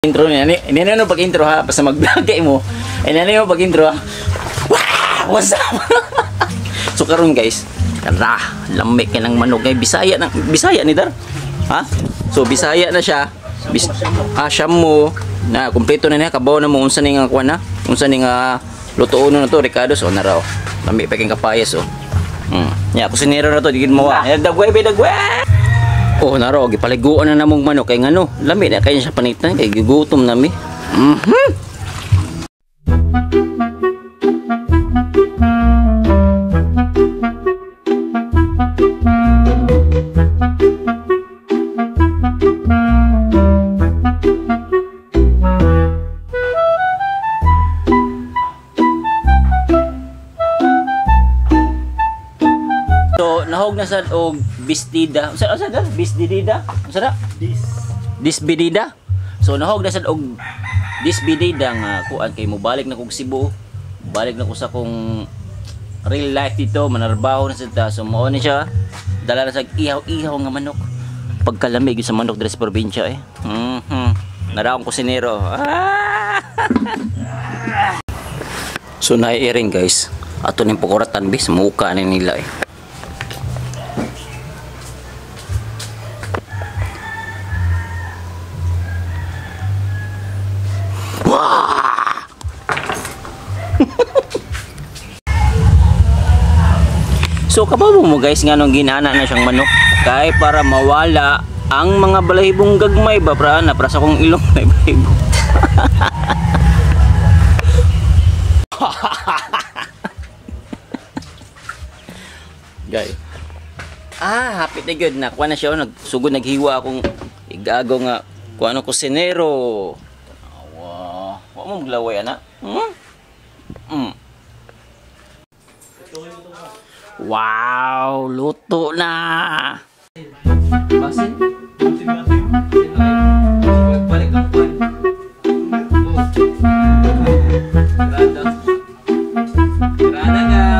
Intro niya. Ni ano pag intro ha, basta mag-vlog kay mo. Ay nani mo pag intro ha. Wow! What's up? So karon guys, tara, lamig kay ng manok kay Bisaya ng Bisaya ni dar. Ha? So Bisaya na siya. Siya mo na kumpleto na niya, kabaw na mo unsa ni nga kuan na. Unsa ni nga lutoon na to, Ricardo so na raw. Lami pa kay kapayas oh. Ya, kusinero na to, digid mo wa. Dagway be dagway. Oh, naro, gipaliguan na namong manok kay ngano. Lami na kay siya panitan kay gigutom nami. Mhm. So, nahog na sad og bistida. Unsa unsa da? Bisdidida? Unsa da? Disbidida. So nahog na sad og disbidida nga kuan kay mobalik na kog Cebu. Balik na ko sa kong real life dito, manarbaho na sad ta. So mao ni siya. Dala na sa ihaw-ihaw nga manok. Pagkalamig sa manok diri sa probinsya eh. Naraong kusinero. Ah! So naiiring guys. Ato ning pukuratan bis muka ni nila eh. So kababo mo guys nga nung ginana na siyang manok kay para mawala ang mga balahibong gagmay ba pra na pra sa akong ilong may balahibo. Guys. Ah, happy na gyud na kuha na siya nagsugod naghiwa akong igago nga kuha no kusinero. Awa, wa mo maglaway ana. Hmm? Mm. Wow, luto na. Basin. Balik ang pan. Grada. Grada guys.